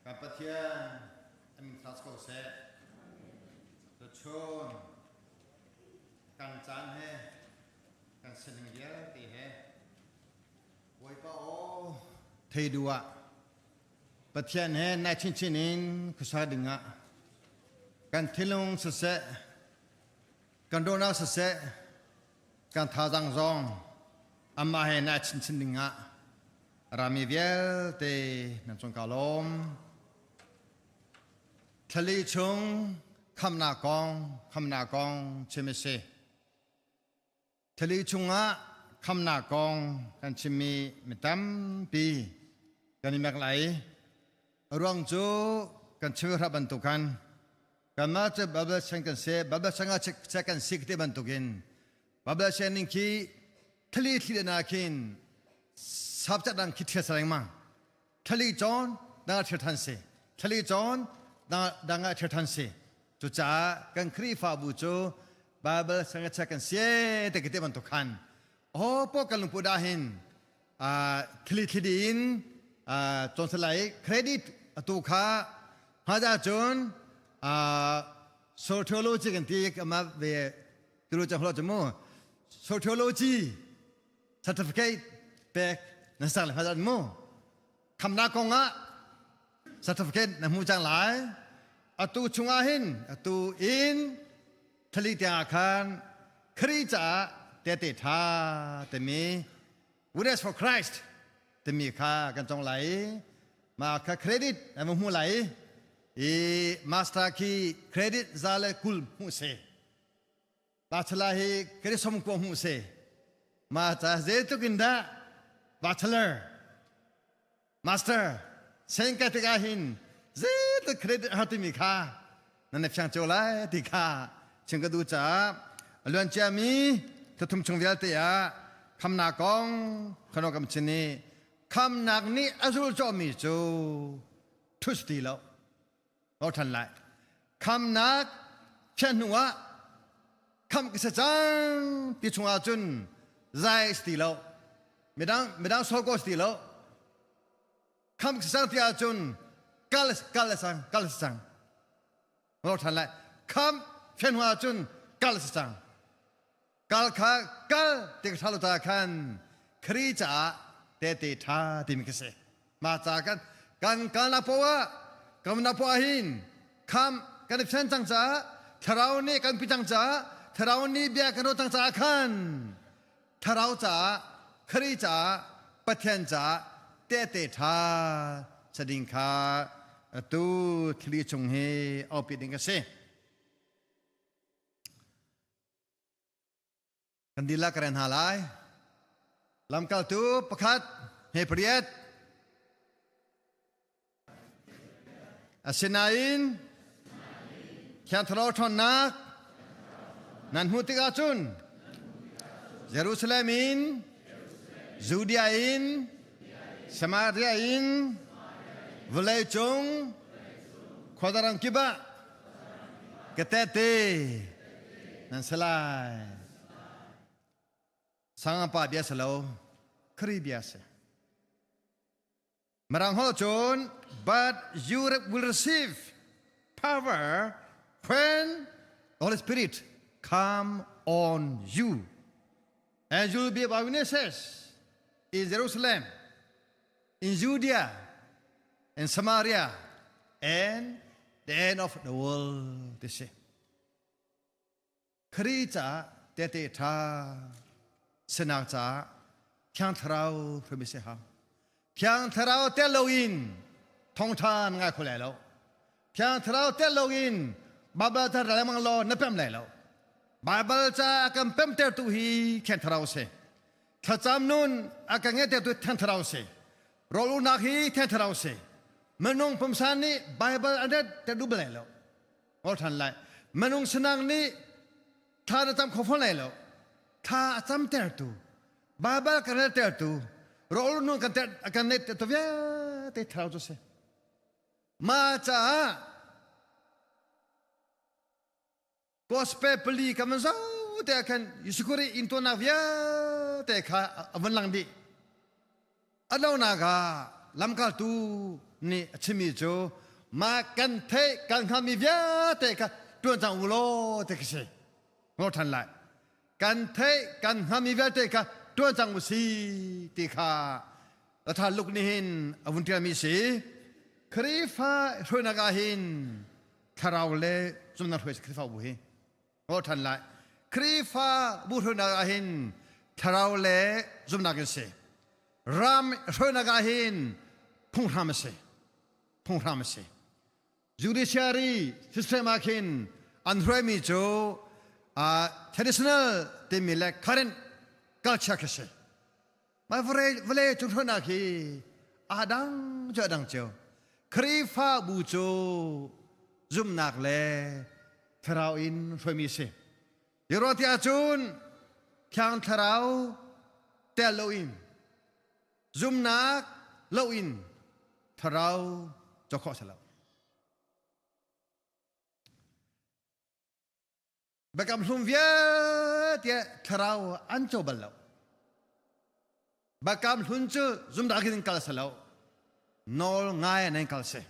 Kan Pathian a min thlas ko seh. Tuchun kan caan he kan sining vialte he Bawipa aw thei duh ah Pathian he nai chinchin in khuasa dingah kan thinlung siseh kan ruahnak siseh kan thazaang zong amah he nai chinchin dingah rami vialte nan cung ka lawm. Thlali chung khamnak kong khamnak kong chim a si. Thlali chungah khamnak kong kan chimmi mi tampi kan i mek lai. A ruang cu kan chim hra bantuk khan kanmah cu Bible siang kan si, Bible siang ah check kan si ti bantukin Bible siang ning khi thli thli na khin subject dang khi thial lengmang. Thali cawn dang ah thil than si. Thali cawn dang ah thil than si. Cucaah kan Khrihfabu cu Bible sangachia kan si te te bantuk khan ho po kan lungput ah hin thli thlidi in cawn salai credit atu kha hmaza cun sociology kan ti ama ve tulu chang hlo chu mu sociology certificate pek nan sak le hmanh mu khamnak kong ah certificate na hmu cang lai atu chungah hin atu in thali tiang ah khan Khrih caah tehte tha timi Witness for Christ timi kha kan cong lai ma kha credit na hmu lai i master khi credit za le kul hmu se Bachelor hi karisom ko hmu se. Ma ca zeitluk in dah bachelor, master, seng ka tikah hin zeitluk credit har timi kha nan fiang cio lai ti kha chim ka duh caah a luan ciami thuthum chung vialte ah khamnak kong khano kam chin i khamnak nih a zul cawhmi cu thus ti lo. Lo ṭhan lai. Khamnak phiah hnu ah khamh ka si cang ti chungah cun zai si ti lo. Midang midang sol ko si ti lo. Khamh ka si cang ti ahcun kal kal sang kal si cang. Lo ṭhan lai. Khamh phiah hnu ahcun kal si cang. Kal kha kal ti ka ṭha lo ta khan Khrih caah tehte ṭha timi ka si. Mah ca kan kan kalnak poah ah kamnak poah ah hin kham kan i fian cang caah thlarau nih kan pi cang caah thlarau nih bia kan ruah cang caah khan thlarau caah Khrih caah Pathian caah tehte ṭha sading kha atu thli chung hi aupi ding ka si. Kan dihlak ka ren hna lai. Lamkaltu pakhat he pariat. Asinain Thiang Thlarau ṭhawnnak nan hmuh tikah cun Jerusalem in, Judea in, Samaria in, vawleicung khuadarang kip ah Ka tehte nan si lai. Sangpa bia si lo, Khrih bia si. Mirang holh cun, but you will receive power when the Holy Spirit come on you. And you will be my witnesses in Jerusalem, in Judea, in Samaria, and the end of the world. Ti si. Khrih caah tehte ṭha sinak caah Thiang Thlarau hrim si hau. Thiang Thlarau tel loin thawngṭha na ngai kho lai lo. Thiang Thlarau tel loin Bible thar lengmang law na pem lai lo. Bible ca a kan pemtertu hi Thiang Thlarau si. Thlacam nun a kan ngeihtertu Thiang Thlarau si. Rawlulnak hi Thiang Thlarau si. Minung pumsa nih Bible an ret ter duh bal lo. Ngol ṭhan lai. Minung sinang nih thla na cam kho fawn lai lo. Thla a cam tertu, Bible kan rel tertu, rawlul nun kan ter kan neih tertu vialte Thlarau cu si. Mah caah Gospel pali kan van zoh te ah khan Jesuh Khrih intuarnak vialte kha a vun lang dih. A lonak ah lamkaltu nih a chimmi cu mah kan theih kan hngalhmi vialte kha ṭuan cang u law ti khi si. Ngol ṭhan lai. Kan theih kan hngalhmi vialte kha ṭuan cang u si ti kha Latha Luke nih hin a vun ṭialmi si. Khrihfa hruainak ah hin thlarau le zumhnak hruai si Khrihfabu hi. Ngol ṭhan lai. Khrihfa bu hruainak ah hin thlarau le zumhnak in si. Ram hruainak ah hin phunghram a si. Phunghram a si. Judiciary system ah khin an hruaimi cu uh, traditional timi le current culture khi si. Mah vawlei cung hruainak hi aa dang cu a dang cio. Khrihfabu cu zumhnak le thlarau in hruaimi si. Hi tiah cun Thiang Thlarau tel loin zumnak loin thlarau cawk khawh a si lo. Biakam hlun vialte thlarau an co bal lo. Biakam hlun cu zumdak in kal si lo. Nawl ngai nan kal si.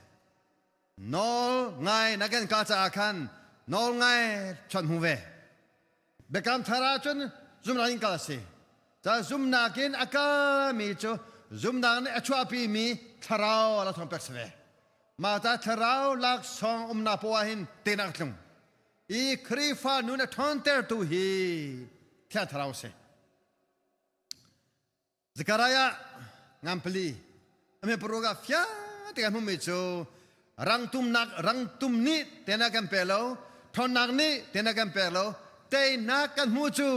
Nawl ngai na kan kal caah khan nawl ngai chon hmu ve. Biakam thar ah cun zumnak in kal si. Ca zumnak in a kalmi cu zumnak nih a chuahpimi thlarau la thong pek si ve. Mah ta thlarau laksawng umnak poah hin tenak tlung. I Khrihfa nun a ṭhawntertu hi Thiang Thlarau a si. Zechariah nganpali a hme paruk ah fiang te kan hmuhmi cu rangtumnak rangtum nih teinak kan pe lo ṭhawnnak nih teinak kan pek lo teinak kan hmuh cu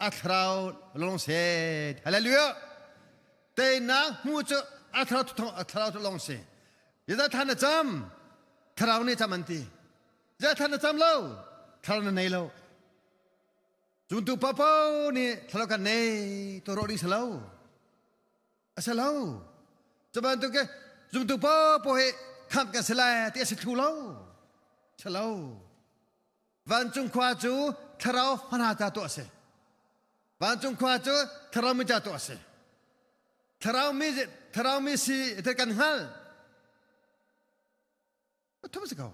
a thlarau lawng si hallelujah teinak hmuh cu a thlarau a thlarau lawng si Zeicah thla na cam thlarau nih cam an ti Zeicah thla na cam lo? Thlarau na nei lo. Zumtu papo nih thlarau kan nei to rawh ding si lo. A si lo. Cu bantuk ke zumtu papo hi khamh kan si lai ti a si thlu lo. Si lo. Vancung khua cu thlarau hmana ta tuah a si. Vancung khua cu thlarau mi ta tuah a si. Thlarau mi thlarau mi si te kan hngal. Thum si ko.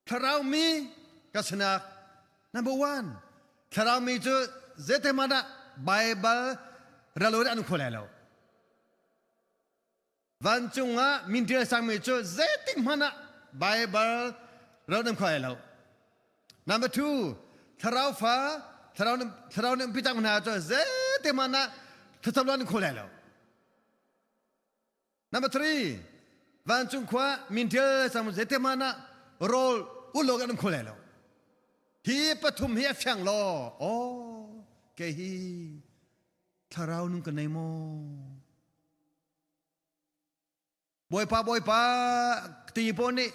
Thlarau mi ka sinak number one. Thlarau mi cu zeite ah Bible ralo an kho lai lo. Vancung ah min tial sangmi cu zeitik hmanh ah Bible ralo an kho lai lo. Number two, thlarau fa thlarau thlarau nih umpi cang hna cu zeite hmanh ah thlacam lo an kho lai lo. Number three, vancung khua min ṭial cang zeite hmanh ah rawl ulawk an um kho lai lo. Hi pathum hi a fiang law, oh, kei hi thlarau nung ka nei maw? Bawipa, Bawipa, ti pawl nih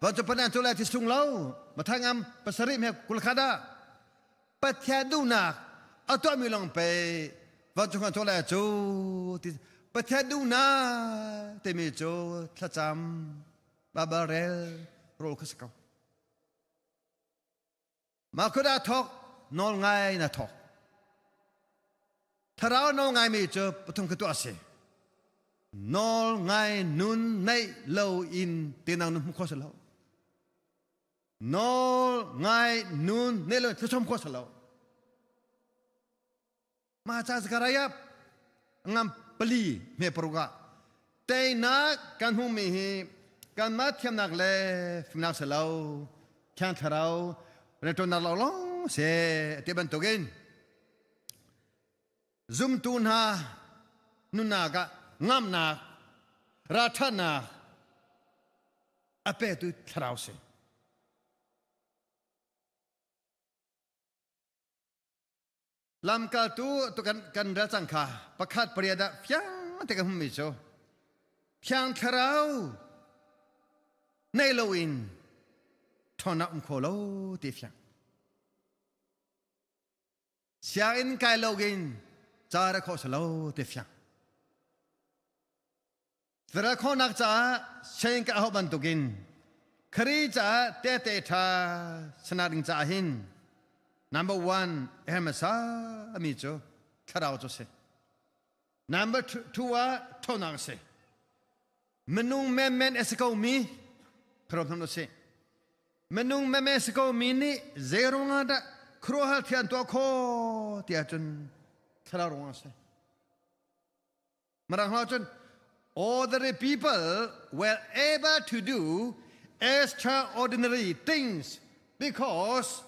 vancung panan cu lai ti sung lo, mathangam pasarih me kulkhat ah Pathian duhnak a tuahmi lawng pei vancung kan lai cu ti Pathian duhnak timi cu thlacam Baibal rel rawl kha si ko. Mah khua dah thawk nawl ngai na thawk. Thlarau nawl ngaimi cu pathum kha tuah a si. Nawl ngai nun neih lo in tenang nu hmu kho si lo. Nawl ngai nun ne lo thluachom kho lo. Ma cha Zechariah ngam pali me paruk ah teinak kan hmumi hi kanmah thiamnak le fimnak si lo thiang thlarau rianṭuannak lawnglawng si ti bantukin Zumtu hna nunnak ah ngamnak, ralṭhatnak a petu thlarau si. Lamkaltu tu kan, kan rel cang kha pakhat pariat ah fiang te kan hmumi cu Thiang Thlarau nei loin ṭhawnnak um kho lo ti fiang. Sianginn kai lo in ca ra khawh si lo ti fiang. Federal khawhnak caah sianginn ka hauh bantukin Khari caah tehte ṭha sanak ding caah hin number one a hmasa mi cu thlarau cu si. Number two ah ṭhawnnak a si. Minung menmen a si ko mi khuaruah hmanh usih. Minung menmen si ko mi nih zei ruangah dah khuaruahhar thil an tuah khawh ti ahcun thlarau ruangah a si. Mirang hna cun ordinary people were able to do extraordinary things because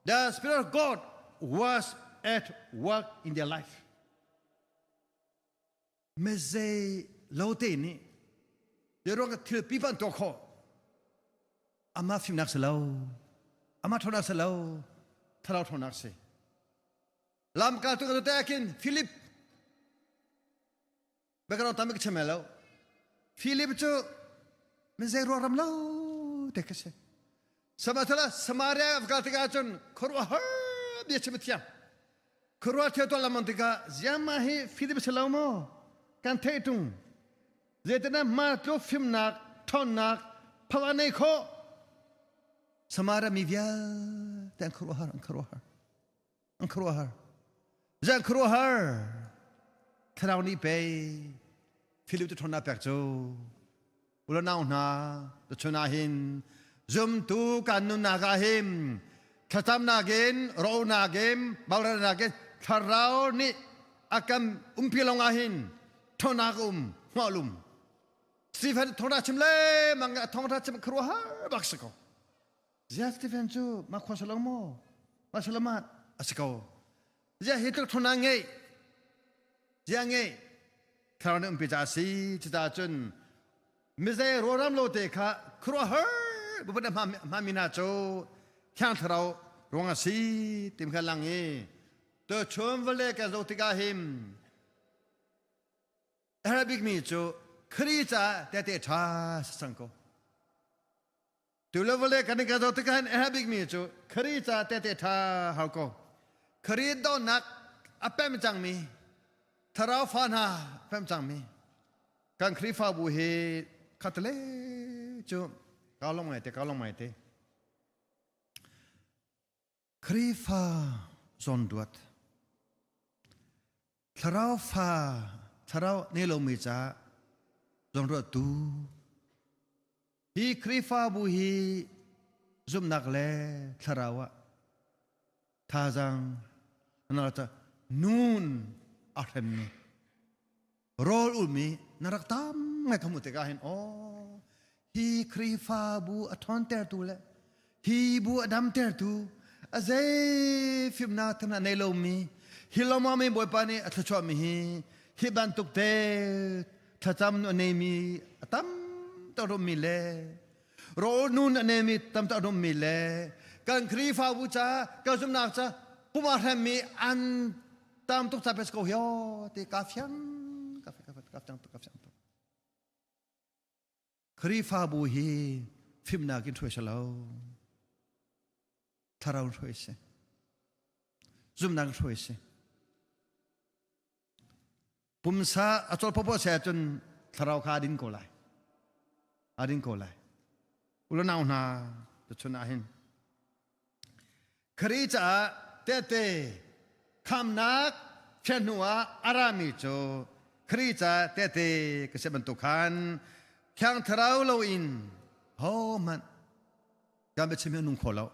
the Spirit of God was at work in their life. Mezei lo te nih ruang thil pipa an tuah khawh amah fimnak si lo amah ṭhawnnak si lo thlarau ṭhawnnak si Lamkaltu kan te khin Philip background tam ka chim lo Philip cu min zei ruang ram lo te ka si Samathala Samaria ka tikah cun khuaruahhar bia chim thiam khuaruah thil tuah lamang tikah ziama hi Philip si lo maw kan theih tung zeitinah ma tlu fimnak ṭhawnnak phawa nei khawh Samaria mi vialte an khuaruahhar an khuaruahhar An khuaruahhar. Zei an khuaruahhar? Thlarau nih pei Philip cu ṭhawnnak pek cu u nau hna tuchun ah hin zumtu kan nunnak ah hin thlacamnak in rawlnak in boranak in thlarau nih a kan umpi lawng ah hin ṭhawnnak um hmuah lum Stephen thawngṭha chim le mang thawngṭha chim khuaruahhar bak si ko Ziah Stephen cu mah khua si lo maw? Mah si lo ma? A si ko. Ziah hi tluk thuna ngeih? Ziah ngeih? Thlarau nih umpi ca a si. Cucaah cun mizei rawlram lo te kha khuaruahhar bubat a hmami hna cu Thiang Thlarau ruang a si tim kha lang i tuchun vale kan zoh tikah hin a herh bikmi cu Khrih caah tehte ṭha si cang ko. Tu le vale kan in ka zoh tikah hin a herh bikmi cu Khrih ca tehte ṭha hau ko. Khrih dawtnak a pem cangmi thlarau fa hna pem cangmi kan Khrihfabu hi khatale cu ka lawm ngai te ka lawm ngai te. Khrihfa zawnruat thlarau fa thlarau nei lomi ca zawnruattu Hi Khrihfabu hi zumhnak le thlarau ah thazaang nun a hremmi rawl ulmi na rak tam ngai ka hmuh tikah hin aw hi Khrihfabu a ṭhawntertu le hi bu a damtertu a zei fimnak thana nei lomi hi lawmami Bawipa nih a thluachuahmi hi hi bantuk te thlacam a neimi a tam tuk rummi le rawl nun a neimi tam tuk rummi le kan Khrihfabu ca kan zumhnak ca puma hremmi an tam tuk ca pes ko hio ti ka fiang ka ka fiang ka fiang tuk Khrihfabu hi fimnak in hruai salo thlarau hruai si zumhnak hruai si Pumsa a cawl popoh se ahcun thlarau kha a din ko lai. A din ko lai. Ulanau hna tuchun ah hin Khrih caah tehte khamnak fian hnu ah a rami cu Khrih caah tehte ka si bantuk khan Thiang Thlarau loin hohmanh kan biachim hi a nung kho lo.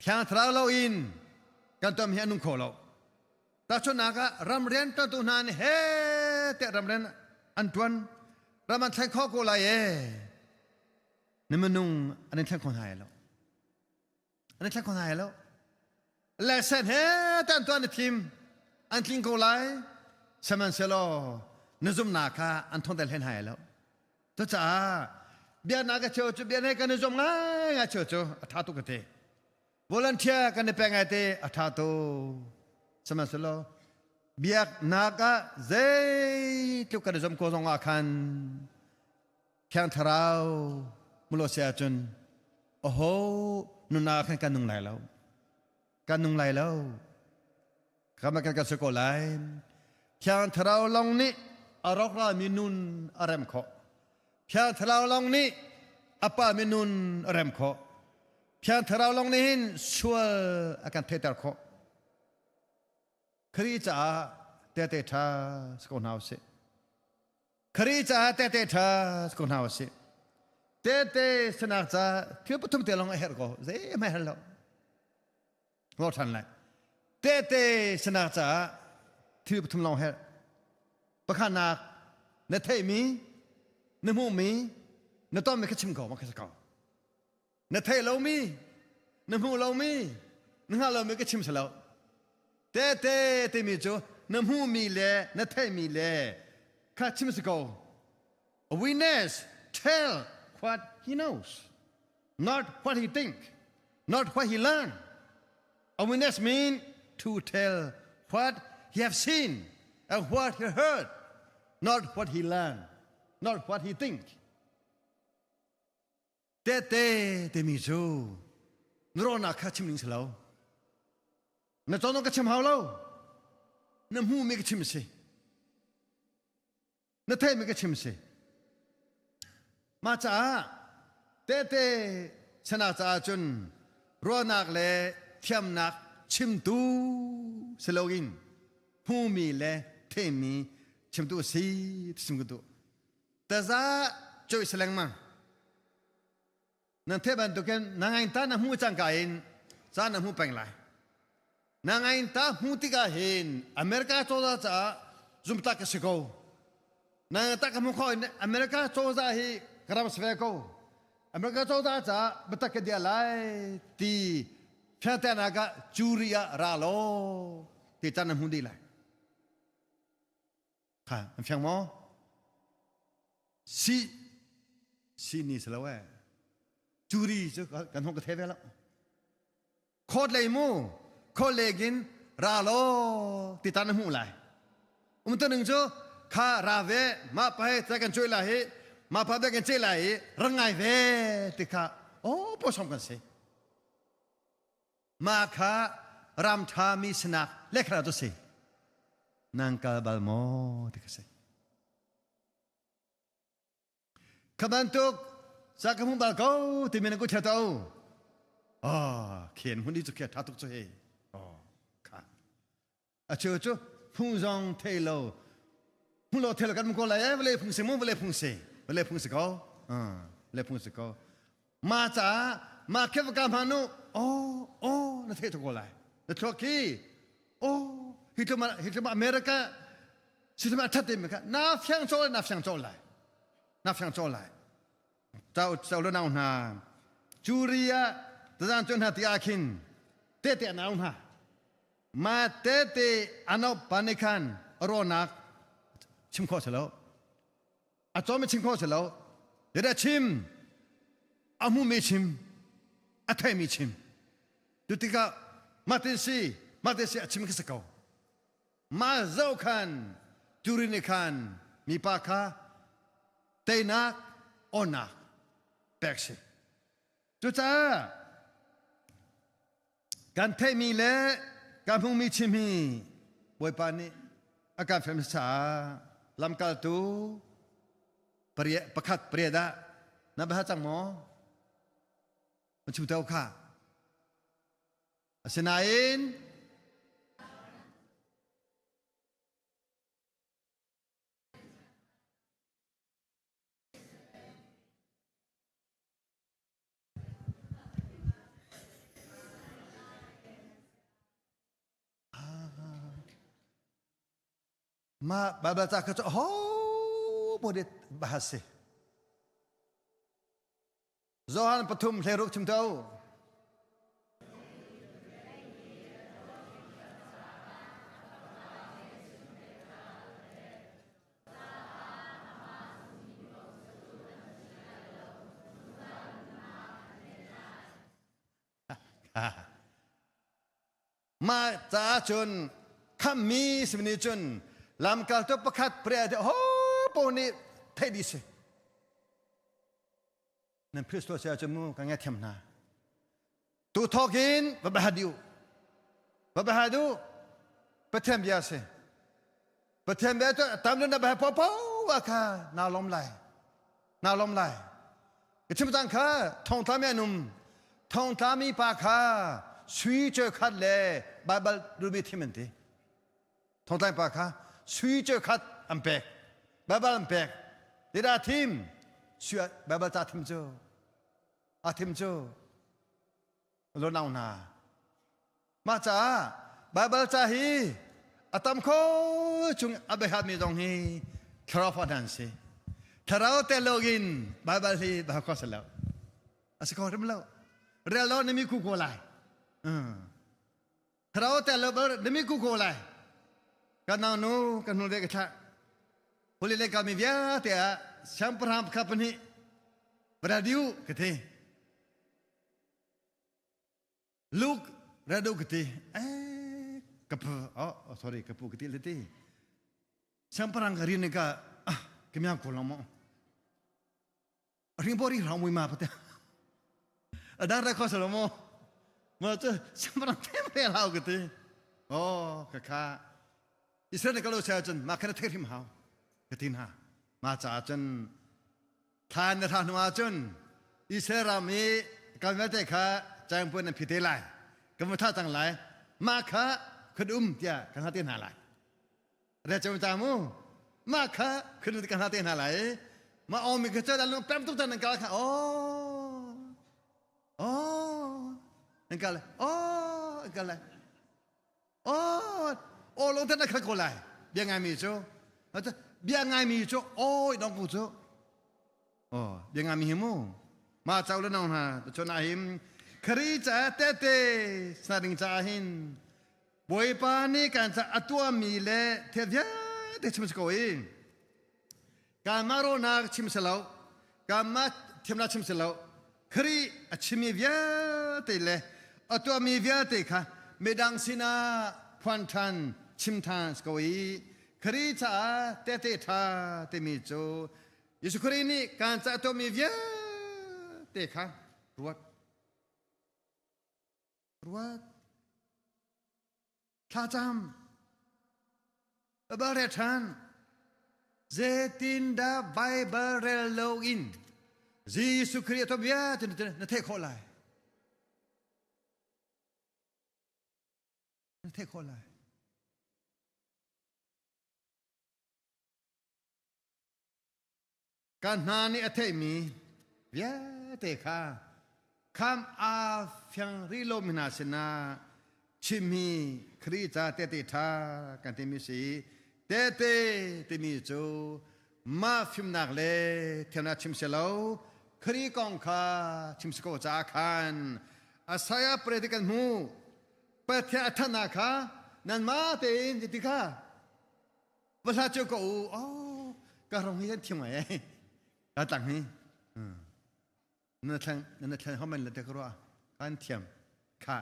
Thiang Thlarau loin kan tuahmi hi a nung kho lo. Tahchunhnak ah ramrian ṭuantu hna nih he tiah ramrian an ṭuan ram an thleng kho ko lai ee na minung an in thleng kho hna lo an in thleng kho hna lo le sen he tiah an tuan na thim an tling ko lai sihmanhsehlaw na zumhnak kha an thawngter hlen hna lo cucaah biaknak a cheu cu biaknak kan i zum ngai ngai cheu cu a ṭha tuk ka ti Volunteer kan i pek ngai te a ṭha tuk. Sihmanhsehlaw biaknak ah zeitluk kan i zuam ko zong ah khan Thiang Thlarau mulo si ahcun aho nunnak ah khan kan nung lai lo. Kan nung lai lo. Kan kan kan si ko lai. Thiang Thlarau lawng nih a rawkralmi nun a rem khawh. Thiang Thlarau lawng nih a pami nun a rem khawh. Thiang Thlarau lawng nih hin sual a kan theihter khawh. Khrih caah tehte ṭha si ko hna usih. Khari caah tete ṭha ko hna usih. Tete sanak ca thil pathum te lawng a herh ko. Zeihmanh herh lo. Ngol ṭhan lai. Tete sanak caah thil pathum lawng herh. Pakhatnak na theihmi, na hmuhmi, na tonmi kha chim ko, mah kha si ko. Na theih lomi, na hmuh lomi, na hngalh lomi ka chim si lo. Tete timi cu na hmuhmi le na theihmi le kha chim si ko. A witness tell what he knows, not what he think, not what he learn. A witness mean to tell what he have seen and what he heard, not what he learned, not what he think. Tehte timi cu na rawlnak kha chim ding si lo. Na cawnawk ka chim hau lo. Na hmuhmi ka chim si. Na theihmi ka chim si. Mah caah tehte sana caah cun ruahnak le thiamnak chimtu si loin hmumi le theihmi chimtu si ti chim ka duh. Taza cuai si lengmang. Nan theih bantukin na ngain ta na hmu cangka in ca na hmu peng lai. Na ngain ta hmu tikah hin America cozah caah zumtak ka si ko. Na tak ka hmu kho in America cozah hi ka ram si ve ko. America cozah caah biatak ka dia lai ti fiangtenak ah curi ah ra law ti can na hmu dih lai. Kha an fiang maw? Si si ni si lo eh. Curi cu kan hong ka the ve lo. Khawt lei mu khawt legin ra law ti tan na hmuh lai. Um tu ning cu kha ra ve ma pa he ta kan cuai lai hi ma pa be kan ce lai i rang ngai ve ti kha oh po som kan si. Mah kha ram ṭhami sinak lekhala tu si. Nan kal bal maw ti ka si. Kha bantuk sa ka hmu bal ko timi na ku thia to. Oh, khen hun i cu khe ṭha tuk cu he. Oh, kha. A cheu cu phung zong thei lo phung lo thei lo kan ko lai eh vale phung si mu vale phung si vale phung si ko vale phung si ko ma caah ma khef ka hma nu oh oh na thei ko lai na thluak khi oh hi tlum hi tlum America si tlum a that te mi kha na fiang chaw na fiang chaw lai na fiang chaw lai chau chau lo nau hna curia tazan chun hna ti ah khin te te nau hna Ma tete anop pa nih khan rawnak chim khawh si lo. A cawm chim khawh si lo. Dada chim, a hmumi chim, a theimi chim. Tu tikah matin si, matin si a chim khi si ko. Ma zo khan, turin khan mipa kha teinak, awnak pek si. Cucaah Kan theihmi le kan hmuhmi chim hi Bawipa nih a kan fial hmasa lamkaltu pariat pakhat pariat ah na bia cang maw? Na chim teo kha. Asinain Mah Baibal ca kha cu ho bodit bahas si. Johan pathum hleiruk chim to. Mah caah cun khammi simi cun lamkaltu pakhat prea de ho po nih theih dih si. Nan Kristo sia cu mu ka ngai thiam hna. Tu thawk in va bahad u. Va bahad u. Pathian bia si. Pathian bia cu tam na bah po po wa kha na lom lai. Na lom lai. Ka chim cang kha thongtla mi anum thongtla mi pa kha sui cheu khat le Bible rubi thim an ti. Thongtla pa kha sui cheu khat an pek. Bible an pek. Zeidah thim? Sui Bible ca thim cu. A thim cu. Lo nau hna. Mah caah Bible ca hi a tam kho chung a biahatmi zong hi thlarau fa hna an si. Thlarau tel loin Bible hi ba kho si lo. A si kho hrim lo. Rel lo na mi ku ko lai. Thlarau tel lo na mi ku ko lai. Kan nau nu kan hnu ve ka thlah. Huli le kami vialte ah siangpahrang pakhat pahnih radio ka thi. Luke radio ka ti. Eh ka pu oh sorry ka pu ka ti le ti. Siangpahrang ka rin ka ah ka miang ko lang mo. Ring bo ri rang mui ma pate. Adang ra kho salo mo. Ma chu siangpahrang them re lau ka ti. Oh ka kha. Israel ka lo sia cun ma khana thei hrim hau. Ka tin ha. Ma cha cun Thlan na thlah hnu ahcun Israel ram i kal vialte kha cangpuan nan phi te lai. Kan va thah cang lai. Mah kha khun um tiah kan hal te hna lai. Re cem ta mu. Mah kha khun um kan hal te hna lai. Mah awmi kha cu dan pem tuk tan nan kal kha oh oh nan kal oh nan kal lai. Oh, aw lawng na khat ko lai. Bia ngaimi cu. Bia ngaimi cu aw dong ko cu. Oh, bia ngaimi hi mu. Ma chau le nong hna chon ahim khari ca tete sa ding ca hin Bawipa nih kan ca atua mi le thil vialte chim si ko i kanmah rawlnak chim si lo kanmah thiamnak chim si lo Khrih a chimmi vialte le a tuahmi vialte kha midang sinah phuan ṭhan chim ṭhan si ko i Khrih caah tehte ṭha timi cu Jesuh Khrih nih kan caah tuahmi vialte kha ruat ruat Thlacam. Bible rel ṭhan. Zeitindah Bible rel loin Jesuh Khrih a tuanbia ti na theih khawh lai? Na theih khawh lai. Ka hna nih a theihmi vialte kha kham aa fiang rih lomi hna sinah chimmi Khrih ca tehte ṭha kan timi si. Tehte timi cu mah fimnak le thiamnak chim si lo, Khrih kong kha chim si ko caah khan Isaiah pray kan hmu. Pathian a thannak kha nanmah tein ti kha Va hla cio ko u. Oh, ka rong hi kan thiam ngai ai. Ka tlang hi. Na thleng na thleng homen le te ka ruah. Kan thiam. Kha.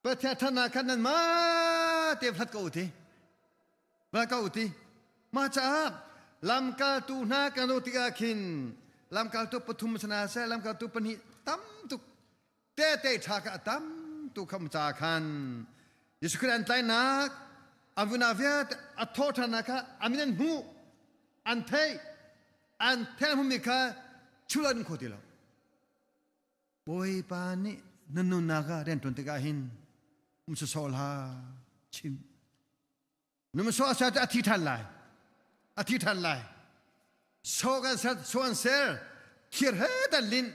Pathian thana khan nan ma te hlat ko ti. Va ko ti. Ma caah lamkaltu hna kan lo tikah khin lamkaltu pathum sana se lamkaltu pahnih tam tuk Tehte ṭha kha a tam tu kham ca khan Jesuh Khrih an tlainak an vuna vialte a thawhṭhannak kha a min an hmuh an theih an theih hmumi kha chul an kho ti lo. Bawipa nih na nunnak ah rian ṭuan tikah hin um sawsawh hlah chim. Numusawh a ser a thi ṭhan lai. A thi ṭhan lai. So kan ser, so an ser. Thir he tan lin.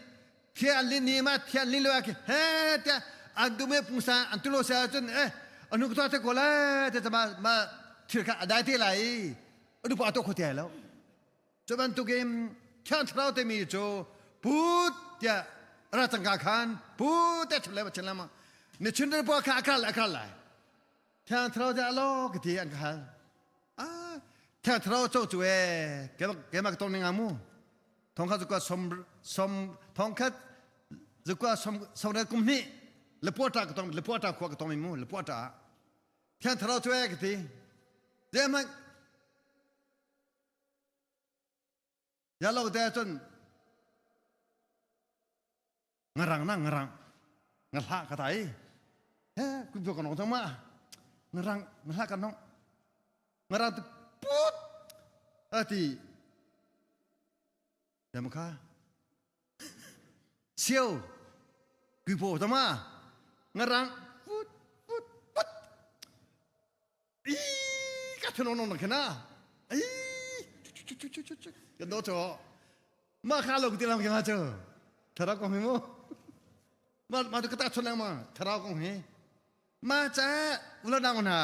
Thir an lin ni ma thir an lin lo ki he te an du me pungsa an tulo se cun eh anu ko te ko lai te ma ma thir kha adai te lai. Anu pa to kho te lo. Cu bantukin Thiang Thlarau timi cu put tiah ra cangka khan put tiah chim le chin lama ni chin pa kha akal akal lai Thiang Thlarau dah law ka ti an ka hal. Ah, Thiang Thlarau co cu e keimah ka tong ning mu. Thongkhat zakua som som thongkhat zakua som som kum hnih lepuata ka tong lepuata khua ka tong mu lepuata. Thiang Thlarau cu e ka ti. Zeihmanh ya lo te cun ngarang na ngarang nga hla ka tai he kun ka nong thang ma ngarang nga hla ka nong ngarang tu put ati yam kha siêu kui po tama ngarang put put put i ka thun nong nong khana ai chu chu chu chu kan do cho ma kha lo ti lam ke ma chu thara kong hi mu ma ma tu ka ta chon lang ma thara kong hi ma cha ulo nang na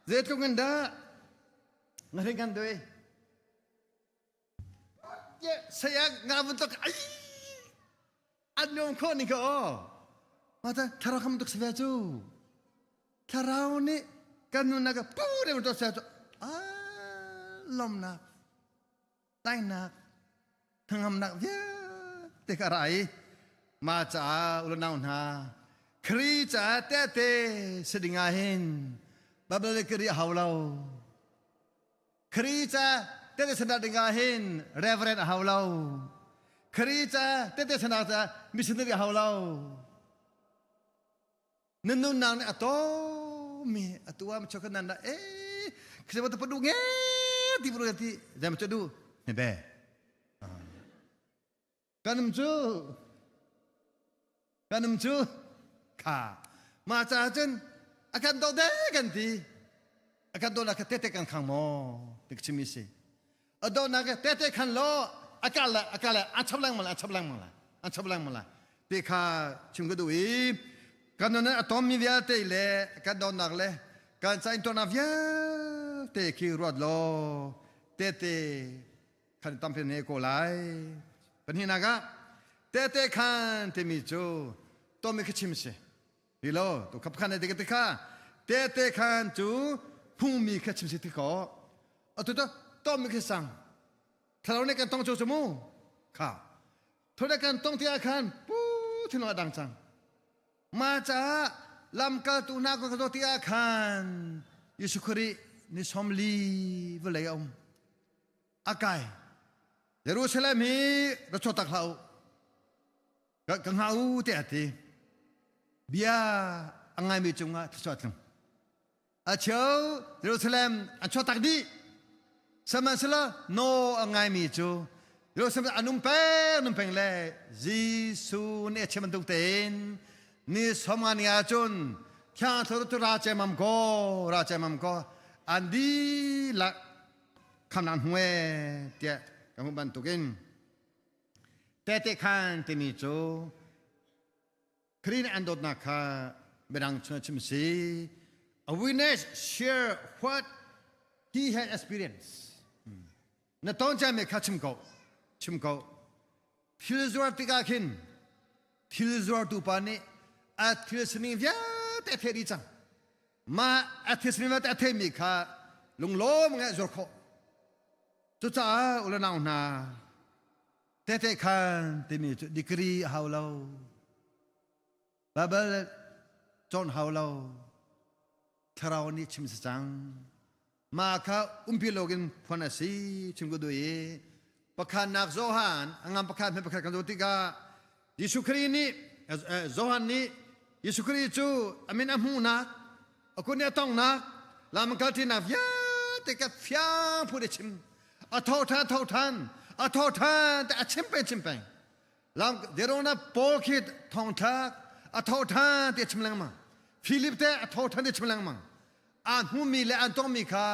zeitluk in dah ngarin kan doi saya nga vun tok ai an nom kho ni ko ma ta thara kham tuk se chu thlarau nih kan nunnak ah pu deuh to se chu a lomnak tainak thangamnak vialte kha a ra i ma caah ulanau hna Kri caah tehte si ding ah hin Bible le kiri a hau lo. Kri ca tehte sanak ding ah hin reverend a hau lo. Kri ca tehte sanak ca missionary a hau lo. Na nunnak nih a tawmi atu ah macho kan nan da e khise ta padu nge ti buru ti jam chu du ne be kanum chu kanum chu kha ma cha cun akan do de kan ti akan do na ka te te kan khang mo tik chimi si ado na ka te te khan lo akal la akal la a chap lang ma la a chap lang ma la a chap lang ma la ti kha chim ka duh i kan nun a tommi vialte le kan donnak le kan ca intuarnak vialte khi ruat law tete khan tampi ne ko lai pahnihnak ah tete khan timi cu tomi kha chim si ti lo tu khap khan te te kha tete khan cu phungmi kha chim si ti ko atu to tomi kha sang thlarau nih kan tong cu mu kha Thode kan tong ti ah khan pu thinlung a dang cang. Ma caah lamkaltu hna ko ka ti ah khan Jesuh Khrih ni 40 vawlei a um. A kai. Jerusalem hi ra chuak tak hlah u. Ka ka hngah u tiah a ti. Bia a ngaimi cungah thluachuah tlung. A cheu Jerusalem an chuahtak dih. Sihmanhsehlaw naw a ngaimi cu Jerusalem an um peng um peng le Jesuh nih a chim bantuk tein ni 50 ni ahcun Thiang Thlarau cu ra cemam ko ra cemam ko an dihlak khamnak hmu ee tiah kan hmuh bantukin tehte khan timi cu Khrih nih an dawtnak kha midang chung chim si. A witness share what he had experienced. Na ton cami kha chim ko. Chim ko. Thil zuar tikah khin thil zuartu pa nih a thil sining vialte a theih dih cang. Mah a thil sining vialte a theihmi kha lunglawm ngai a zuar khawh. Cucaah u le nau hna Tehte khan timi cu degree a hau lo. Bible cawn hau lo. Thlarau nih chim si cang. Mah kha umpi loin phuan a si chim ka duh i pakhatnak Johan a ngam pakhat hme pakhat kan zoh tikah Jesuh Khrih nih Johan nih Jesuh Khrih cu a min a hmuhnak a kun i a tongnak lam kalṭinak vialte ka fiang phu a chim a tho ṭhan tho ṭhan a tho ṭhan te a chim peng chim peng lam Verona Paul khi thongthlak a tho ṭhan te a chim lengmang Philip te a tho ṭhan te a chim lengmang an hmumi le an tongmi kha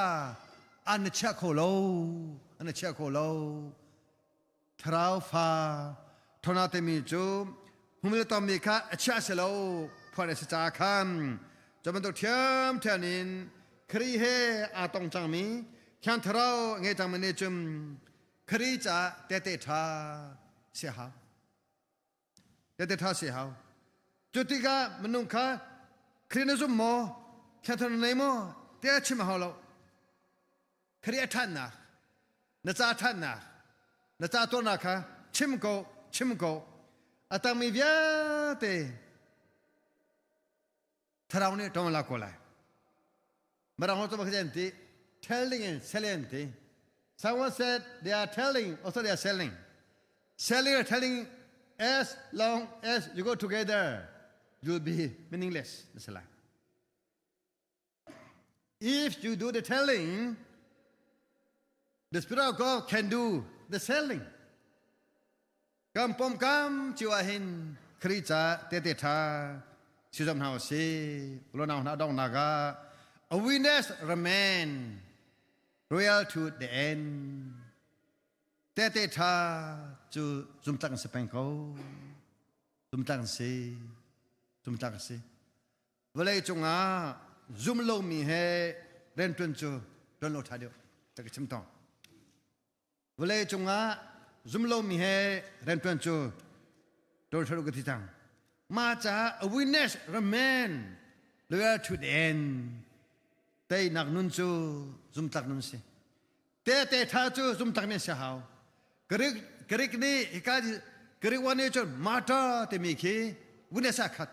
an na chiah kho lo an na chiah kho lo Thlarau fa thona timi cu hmumil tommi kha a chiah si lo phuan a si caah khan cu bantuk ṭhiamṭhiam in Khrih he aa tong cangmi Thiang Thlarau a ngei cangmi nih cun Khrih caah tehte ṭha si a hau. Tehte ṭha si a hau. Cu tikah minung kha Khrih na zum maw? Thiang Thlarau na nei maw? Tiah chim a hau lo. Khrih a ṭhatnak, na ca ṭhatnak, na ca tuahnak kha chim ko, chim ko. A tangmi vialte thlarau nih ṭong la ko lai. Mirang holh cu an ti, telling and selling an ti. Someone said they are telling, also they are selling. Selling and telling as long as you go together, you'll be meaningless. That's If you do the telling, the Spirit of God can do the selling. Kam pom kam chiu ah hin Khrih ca tete tha sizom hna si lo nau hna dong naga a witness remain royal to the end. Tehte ṭha cu zumtlak an si peng ko. Zumtlak an si. Zumtlak a si. Vawlei cungah zum lomi he rianṭuan cu ṭuan lo ṭha deuh. Ta ka chim tong. Vawlei cungah zum lomi he rianṭuan cu ṭuan ṭha ka ti cang. Mah caah a witness remain loyal to the end. Teinak nun cu zumtlak nun si. Tehte ṭha cu zumtlak mi an si hau. Greek Greek nih hika Greek one nih cun martyr timi khi witness ah khat.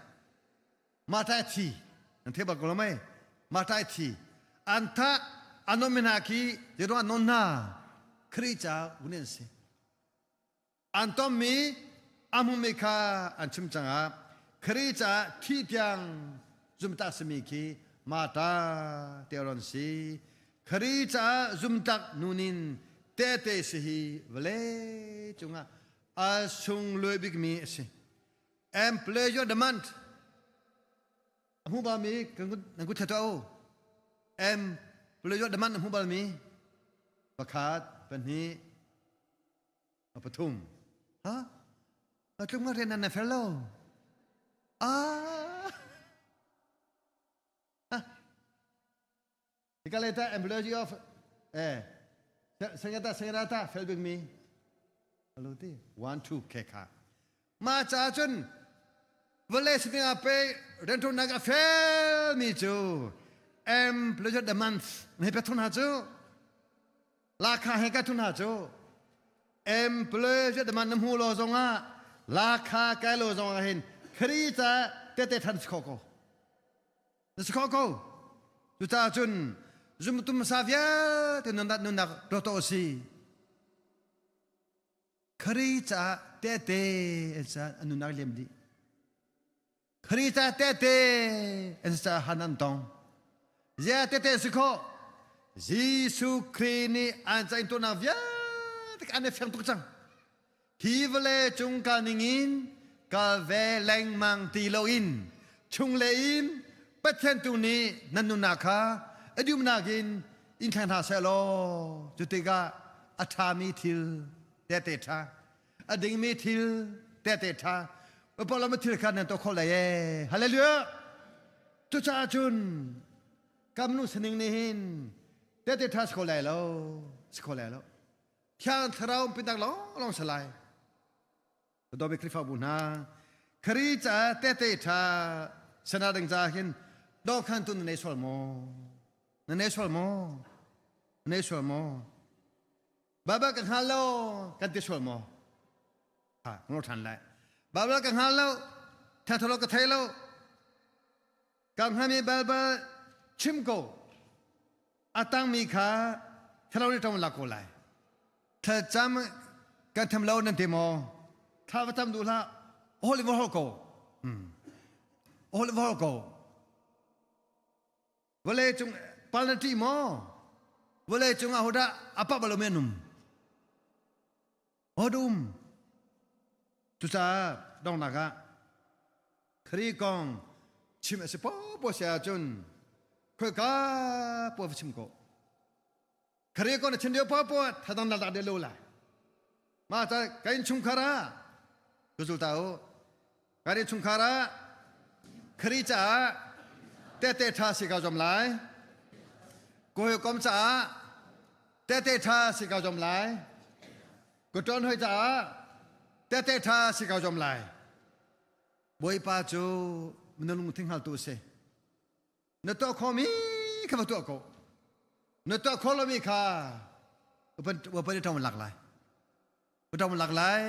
Martyr thi. Nan thei bal ko lo mei? Martyr thi. An thah an non mi hna khi zeiruang an non hna? Khrih ca witness an si. An tonmi a hmumi kha an chim cangah Khrih caah thih tiang zumtak simi khi Martha te ron si. Khrih caah zumtak nunin tehte si hi vawlei cungah a sunglawi bikmi a si. And pleasure demand a hmu balmi nan kut thla tuah u. And pleasure demand a hmu balmi pakhat, pahnih, A pathum. Ha? Tlung nga rian na fel lo. Ah. Hika le ta employee of eh sengata sengata fel bik mi. Alo ti 1 2 ke kha. Ma cha cun vale siting a pe rentu nak a fel mi cu employee the month ne pe thun ha cu Lakha he ka thun hna cu employer man na hmu lo zongah lakha kai lo zongah hin Khrih ca tete than si kho ko na si kho ko cucaah cun zumtum sa vialte nunnak nunnak to si Khrih caah tehte an sa an nunnak liam dih. Khrih caah tehte an sa han an tong. Zia tehte si khawh. Jesuh Khrih nih an ca in tuahnak vialte an i fiang tuk cang. Hi vawlei cung kal ningin kal ve lengmang ti loin chunglei in Pathian tu nih nan nunnak kha a dumnak in in thleng hna seh law cu tikah a ṭhami thil tehte ṭha a dingmi thil tehte ṭha Paul thil kha nan tuah khawh lai ee hallelujah cucaah cun kam nu sining nih hin tehte ṭha si kho lai lo si kho lai lo thiang thlarau pinak lawng lawng si lai Dawmi Khrihfabu hna Khrih caah tehte ṭha sana ding caah hin dawkhan tu na nei sual maw na nei sual maw na nei sual maw Baibal ka hngal lo kan ti sual maw ha ngol ṭhan lai Baibal ka hngal lo thathalo ka thei lo ka hngalmi Baibal chim ko a tangmi kha thalo nih ṭong lak ko lai thlacam kan tham lo nan ti maw thla va tam duh hlah hol va hol ko hol va hol ko vawlei cung pal na ṭih maw vawlei cung ah hodah a pa balo mi an um hodum cucaah donghnak ah Khrih kong chim a si popo si ahcun khoika po va chim ko Khrih kong na chim lio popo thadang na lak de lo lai mah ca ka innchungkhar ah ka zul ta u kan innchungkhar ah Khrih caah tehte ṭha si ka zuam lai ka hawikom caah tehte ṭha si ka zuam lai ka ṭuan hoi caah tehte ṭha si ka zuam lai Bawipa cu na lungthin hngaltu a si. Na tuah khawhmi kha va tuah ko. Na tuah khawh lomi kha Bawipa nih ṭang lak lai. Ṭang lak lai.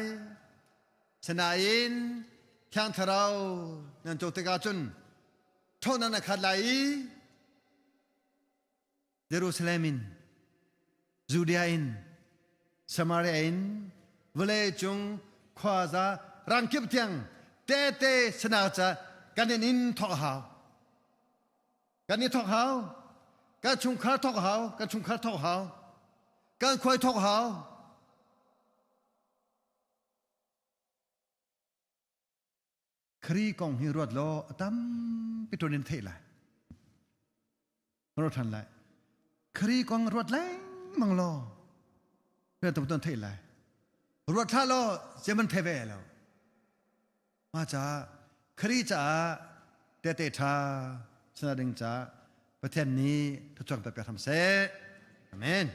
Sinain Thiang Thlarau nan co tikah cun ṭhawnnak na khat lai i Jerusalem in, Judea in, Samaria in, vawlei cung khuaza rangkip tiang tehte sinak ca kan in in thawk a hau. Kan i thawk hau. Kan chungkhar thawk hau. Kan chungkhar thawk hau. Kan khuai thawk hau. Khrih kong hi ruat law a tampi ṭuan in theih lai. Ruat ṭhan lai. Khrih kong ruat lengmang law rian tam tuan theih lai. Ruat hlah law zeman phe ve lo. Ma ca Khrih caah tehte ṭha sana ding ca Pathian nih thuchuang pe hram seh. Amen.